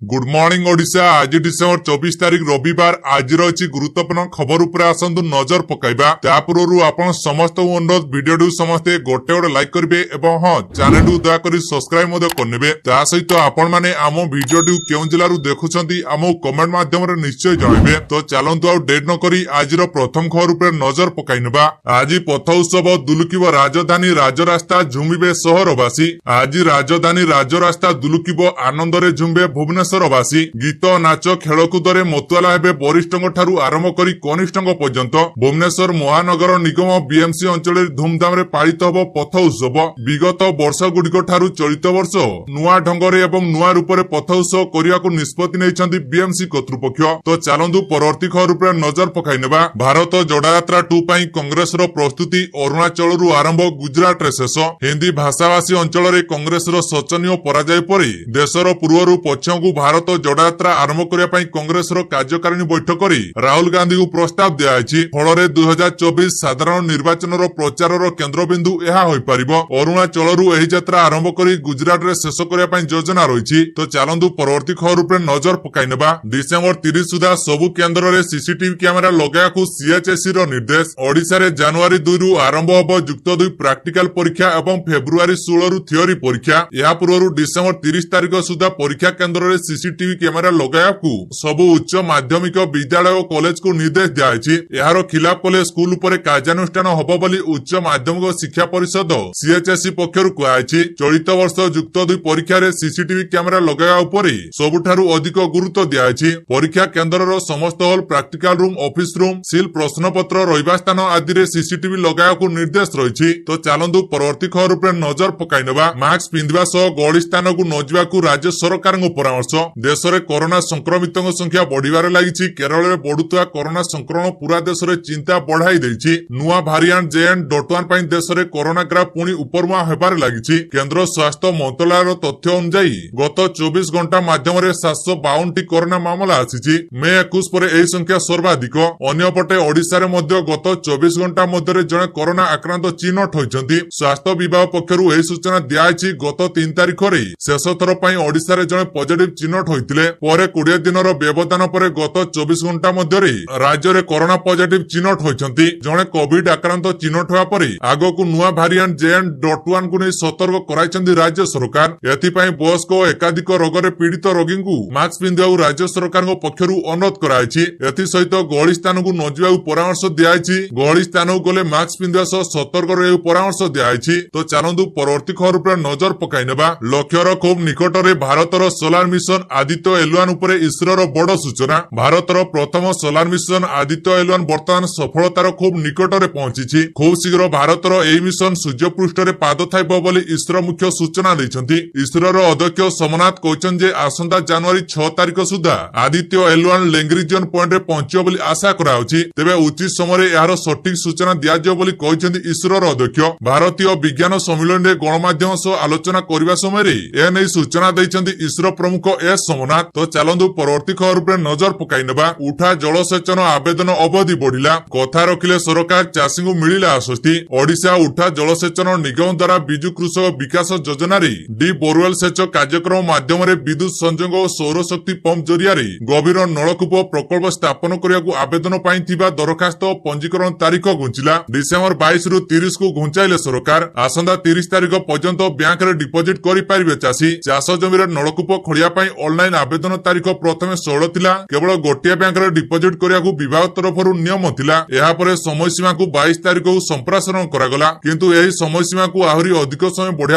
Good morning Odisha. ଆଜି December 24 ତାରିଖ ରବିବାର। ଆଜିର ଅଛି ଗୁରୁତ୍ୱପୂର୍ଣ୍ଣ ଖବର ଉପରେ ଆସନ୍ତୁ ନଜର ପକାଇବା। ତା ପୂର୍ବରୁ ଆପଣ ସମସ୍ତଙ୍କୁ ଅନୁରୋଧ, ଭିଡିଓଟିକୁ ସମସ୍ତେ ଗୋଟେ ଗୋଟେ ଲାଇକ୍ କରିବେ ଏବଂ ହଁ, ଚ୍ୟାନେଲଟିକୁ ଦୟାକରି ସବସ୍କ୍ରାଇବ ମଧ୍ୟ କରିନେବେ। ତା ସହିତ ଆପଣମାନେ ଆମ ଭିଡିଓଟିକୁ କେଉଁ ଜିଲ୍ଲାରୁ ଦେଖୁଛନ୍ତି, ଆମକୁ କମେଣ୍ଟ ମାଧ୍ୟମରେ ନିଶ୍ଚୟ ଜଣାଇବେ। ତ ଚାଲନ୍ତୁ, ଆଉ ଡେରି ନ କରି ଆଜିର ପ୍ରଥମ ଖବର ଉପରେ ନଜର ପକାଇ ନେବା। ଆଜି ପଥ ଉତ୍ସବ, ଦୁଲୁକିବ ରାଜଧାନୀ ରାଜରାସ୍ତା, ଝୁମିବେ ସହରବାସୀ। ଆଜି ରାଜଧାନୀ ରାଜରାସ୍ତା ଦୁଲୁକିବ, ଆନନ୍ଦରେ ଝୁମିବେ ଭୁବନେଶ୍ୱରବାସୀ। ଗୀତ, ନାଚ, ଖେଳକୁଦରେ ମତୁଆଲା ହେବେ ବରିଷ୍ଠଙ୍କ ଠାରୁ ଆରମ୍ଭ କରି କନିଷ୍ଠଙ୍କ ପର୍ଯ୍ୟନ୍ତ। ଭୁବନେଶ୍ୱର ମହାନଗର ନିଗମ ବିଏମସି ଅଞ୍ଚଳରେ ଧୁମଧାମରେ ପାଳିତ ହେବ ପଥ ଉତ୍ସବ। ବିଗତ ବର୍ଷଗୁଡ଼ିକ ଠାରୁ ଚଳିତ ବର୍ଷ ନୂଆ ଢଙ୍ଗରେ ଏବଂ ନୂଆ ରୂପରେ ପଥ ଉତ୍ସବ କରିବାକୁ ନିଷ୍ପତ୍ତି ନେଇଛନ୍ତି ବିଏମସି କର୍ତ୍ତୃପକ୍ଷ। ତ ଚାଲନ୍ତୁ, ପରବର୍ତ୍ତୀ ଖବର ଉପରେ ନଜର ପକାଇ ନେବା। ଭାରତ ଯୋଡ଼ାଯାତ୍ରା 2 ପାଇଁ କଂଗ୍ରେସର ପ୍ରସ୍ତୁତି। ଅରୁଣାଚଳରୁ ଆରମ୍ଭ, ଗୁଜରାଟରେ ଶେଷ। ହିନ୍ଦୀ ଭାଷାଭାଷୀ ଅଞ୍ଚଳରେ କଂଗ୍ରେସର ଶୋଚନୀୟ ପରାଜୟ ପରେ ଦେଶର ପୂର୍ବରୁ ପଶ୍ଚିମକୁ ଭାରତ ଯୋଡ଼ାଯାତ୍ରା ଆରମ୍ଭ କରିବା ପାଇଁ କଂଗ୍ରେସର କାର୍ଯ୍ୟକାରିଣୀ ବୈଠକରେ ରାହୁଲ ଗାନ୍ଧୀଙ୍କୁ ପ୍ରସ୍ତାବ ଦିଆଯାଇଛି। ଫଳରେ 2024 ସାଧାରଣ ନିର୍ବାଚନର ପ୍ରଚାରର କେନ୍ଦ୍ରବିନ୍ଦୁ ଏହା ହୋଇପାରିବ। ଅରୁଣାଚଳରୁ ଏହି ଯାତ୍ରା ଆରମ୍ଭ କରି ଗୁଜରାଟରେ ଶେଷ କରିବା ପାଇଁ ଯୋଜନା ରହିଛି। ତ ଚାଲନ୍ତୁ, ପରବର୍ତ୍ତୀ ଖବର ଉପରେ ନଜର ପକାଇ ନେବା। ଡିସେମ୍ବର 30 ସୁଦ୍ଧା ସବୁ କେନ୍ଦ୍ରରେ ସିସିଟିଭି କ୍ୟାମେରା ଲଗାଇବାକୁ ସିଏଚଏସଇ ର ନିର୍ଦ୍ଦେଶ। ଓଡ଼ିଶାରେ ଜାନୁଆରୀ 2ରୁ ଆରମ୍ଭ ହେବ ଯୁକ୍ତ 2 ପ୍ରାକ୍ଟିକାଲ ପରୀକ୍ଷା ଏବଂ ଫେବୃଆରୀ 16ରୁ ଥିଓରି ପରୀକ୍ଷା। ଏହା ପୂର୍ବରୁ ଡିସେମ୍ବର 30 ତାରିଖ ସୁଦ୍ଧା ପରୀକ୍ଷା କେନ୍ଦ୍ରରେ ସିସିଟିଭି କ୍ୟାମେରା ଲଗାଇବାକୁ ସବୁ ଉଚ୍ଚ ମାଧ୍ୟମିକ ବିଦ୍ୟାଳୟ ଓ କଲେଜକୁ ନିର୍ଦ୍ଦେଶ ଦିଆଯାଇଛି। ଏହାର ଖିଲାପ କଲେ ସ୍କୁଲ ଉପରେ କାର୍ଯ୍ୟାନୁଷ୍ଠାନ ହେବ ବୋଲି ଉଚ୍ଚ ମାଧ୍ୟମିକ ଶିକ୍ଷା ପରିଷଦ ସିଏଚଏସଇ ପକ୍ଷରୁ କୁହାଯାଇଛି। ଚଳିତ ବର୍ଷ ଯୁକ୍ତ 2 ପରୀକ୍ଷାରେ ସିସିଟିଭି କ୍ୟାମେରା ଲଗାଇବା ଉପରେ ସବୁଠାରୁ ଅଧିକ ଗୁରୁତ୍ୱ ଦିଆଯାଇଛି। ପରୀକ୍ଷା କେନ୍ଦ୍ରର ସମସ୍ତ hall, practical room, office room, seal ପ୍ରଶ୍ନପତ୍ର ରହିବା ସ୍ଥାନ ଆଦିରେ ସିସିଟିଭି ଲଗାଇବାକୁ ନିର୍ଦ୍ଦେଶ ରହିଛି। ତ ଚାଲନ୍ତୁ, ପରବର୍ତ୍ତୀ ଖବର ଉପରେ ନଜର ପକାଇ ନେବା। ମାସ୍କ ପିନ୍ଧିବା ସହ ଗହଳି ସ୍ଥାନକୁ ନ ଯିବାକୁ ରାଜ୍ୟ ସରକାରଙ୍କ ପରାମର୍ଶ। ଦେଶରେ କରୋନା ସଂକ୍ରମିତଙ୍କ ସଂଖ୍ୟା ବଢିବାରେ ଲାଗିଛି। କେରଳରେ ବଢୁଥିବା କରୋନା ସଂକ୍ରମଣ ପୁରା ଦେଶରେ ଚିନ୍ତା ବଢାଇ ଦେଇଛି। ନୂଆ ଭାରିଆଣ୍ଟ JN.1 ପାଇଁ ଦେଶରେ କରୋନା ଗ୍ରାଫ ପୁଣି ଉପରମୁହାଁ ହେବାରେ ଲାଗିଛି। କେନ୍ଦ୍ର ସ୍ୱାସ୍ଥ୍ୟ ମନ୍ତ୍ରଣାଳୟର ତଥ୍ୟ ଅନୁଯାୟୀ ଗତ 24 ଘଣ୍ଟା ମାଧ୍ୟମରେ 752ଟି କରୋନା ମାମଲା ଆସିଛି। ମେ 21 ପରେ ଏହି ସଂଖ୍ୟା ସର୍ବାଧିକ। ଅନ୍ୟପଟେ ଓଡ଼ିଶାରେ ମଧ୍ୟ ଗତ 24 ଘଣ୍ଟା ମଧ୍ୟରେ ଜଣେ କରୋନା ଆକ୍ରାନ୍ତ ଚିହ୍ନଟ ହୋଇଛନ୍ତି। ସ୍ୱାସ୍ଥ୍ୟ ବିଭାଗ ପକ୍ଷରୁ ଏହି ସୂଚନା ଦିଆଯାଇଛି। ଗତ 3 ତାରିଖରେ ଶେଷ ଥର ପାଇଁ ଓଡ଼ିଶାରେ ଜଣେ ପଜିଟିଭ ଚିହ୍ନଟ ହୋଇଥିଲେ। ପରେ 20 ଦିନର ବ୍ୟବଧାନ ପରେ ଗତ 24 ଘଣ୍ଟା ମଧ୍ୟରେ ରାଜ୍ୟରେ କରୋନା ପଜିଟିଭ ଚିହ୍ନଟ ହୋଇଛନ୍ତି। ଜଣେ କୋଭିଡ ଆକ୍ରାନ୍ତ ଚିହ୍ନଟ ହେବା ପରେ ଆଗକୁ ନୂଆ ଭାରିଆଣ୍ଟ JN.1 କୁ ନେଇ ସତର୍କ କରାଇଛନ୍ତି ରାଜ୍ୟ ସରକାର। ଏଥିପାଇଁ ବୟସ୍କ ଓ ଏକାଧିକ ରୋଗରେ ପୀଡିତ ରୋଗୀଙ୍କୁ ମାସ୍କ ପିନ୍ଧିବାକୁ ରାଜ୍ୟ ସରକାରଙ୍କ ପକ୍ଷରୁ ଅନୁରୋଧ କରାଯାଇଛି। ଏଥିସହିତ ଗହଳି ସ୍ଥାନକୁ ନ ଯିବାକୁ ପରାମର୍ଶ ଦିଆଯାଇଛି। ଗହଳି ସ୍ଥାନକୁ ଗଲେ ମାସ୍କ ପିନ୍ଧିବା ସହ ସତର୍କ ରହିବାକୁ ପରାମର୍ଶ ଦିଆଯାଇଛି। ତ ଚାଲନ୍ତୁ, ପରବର୍ତ୍ତୀ ଖବର ଉପରେ ନଜର ପକାଇ ନେବା। ଲକ୍ଷ୍ୟର ଖୁବ୍ ନିକଟରେ ଭାରତର ସୋଲାର ମିଶନ ଆଦିତ୍ୟ ଏଲୱାନ ଉପରେ ଇସ୍ରୋର ବଡ ସୂଚନା। ଭାରତର ପ୍ରଥମ ସୋଲାର ମିଶନ ଆଦିତ୍ୟ ଏଲୱାନ ବର୍ତ୍ତମାନ ସଫଳତାର ଖୁବ୍ ନିକଟରେ ପହଞ୍ଚିଛି। ଖୁବ୍ ଶୀଘ୍ର ଭାରତର ଏହି ମିଶନ ସୂର୍ଯ୍ୟ ପୃଷ୍ଠରେ ପାଦ ଥାଇବ ବୋଲି ଇସ୍ରୋ ମୁଖ୍ୟ ସୂଚନା ଦେଇଛନ୍ତି। ଇସ୍ରୋର ଅଧ୍ୟକ୍ଷ ସୋମନାଥ କହିଛନ୍ତି ଯେ ଆସନ୍ତା ଜାନୁଆରୀ 6 ତାରିଖ ସୁଦ୍ଧା ଆଦିତ୍ୟ ଏଲୱାନ ଲେଙ୍ଗ୍ରିଜିଅନ ପଏଣ୍ଟରେ ପହଞ୍ଚିବ ବୋଲି ଆଶା କରାଯାଉଛି। ତେବେ ଉଚିତ ସମୟରେ ଏହାର ସଠିକ ସୂଚନା ଦିଆଯିବ ବୋଲି କହିଛନ୍ତି ଇସ୍ରୋର ଅଧ୍ୟକ୍ଷ। ଭାରତୀୟ ବିଜ୍ଞାନ ସମ୍ମିଳନୀରେ ଗଣମାଧ୍ୟମ ସହ ଆଲୋଚନା କରିବା ସମୟରେ ଏ ନେଇ ସୂଚନା ଦେଇଛନ୍ତି ଇସ୍ରୋ ପ୍ରମୁଖ ଏସ୍ ସୋମନାଥ। ତ ଚାଲନ୍ତୁ, ପରବର୍ତ୍ତୀ ଖବର ଉପରେ ନଜର ପକାଇ ନେବା। ଉଠା ଜଳସେଚନ ଆବେଦନ ଅବଧି ବଢିଲା। କଥା ରଖିଲେ ସରକାର, ଚାଷୀଙ୍କୁ ମିଳିଲା ଆଶ୍ୱସ୍ତି। ଓଡ଼ିଶା ଉଠା ଜଳସେଚନ ନିଗମ ଦ୍ୱାରା ବିଜୁ କୃଷକ ବିକାଶ ଯୋଜନାରେ ଡିପ୍ ବୋରୱେଲ ସେଚ କାର୍ଯ୍ୟକ୍ରମ ମାଧ୍ୟମରେ ବିଦ୍ୟୁତ ସଂଯୋଗ ଓ ସୌରଶକ୍ତି ପମ୍ପ ଜରିଆରେ ଗଭୀର ନଳକୂପ ପ୍ରକଳ୍ପ ସ୍ଥାପନ କରିବାକୁ ଆବେଦନ ପାଇଁ ଥିବା ଦରଖାସ୍ତ ଓ ପଞ୍ଜୀକରଣ ତାରିଖ ଘୁଞ୍ଚିଲା। ଡିସେମ୍ବର 22ରୁ 30କୁ ଘୁଞ୍ଚାଇଲେ ସରକାର। ଆସନ୍ତା 30 ତାରିଖ ପର୍ଯ୍ୟନ୍ତ ବ୍ୟାଙ୍କରେ ଡିପୋଜିଟ୍ କରିପାରିବେ ଚାଷୀ। ଚାଷ ଜମିରେ ନଳକୂପ ଖୋଳିବା ପାଇଁ ଅନଲାଇନ ଆବେଦନ ତାରିଖ ପ୍ରଥମେ 16 ଥିଲା। କେବଳ ଗୋଟିଏ ବ୍ୟାଙ୍କରେ ଡିପୋଜିଟ୍ କରିବାକୁ ବିଭାଗ ତରଫରୁ ନିୟମ ଥିଲା। ଏହାପରେ ସମୟସୀମାକୁ 22 ତାରିଖକୁ ସମ୍ପ୍ରସାରଣ କରାଗଲା। କିନ୍ତୁ ଏହି ସମୟସୀମାକୁ ଆହୁରି ଅଧିକ ସମୟ ବଢାଇବା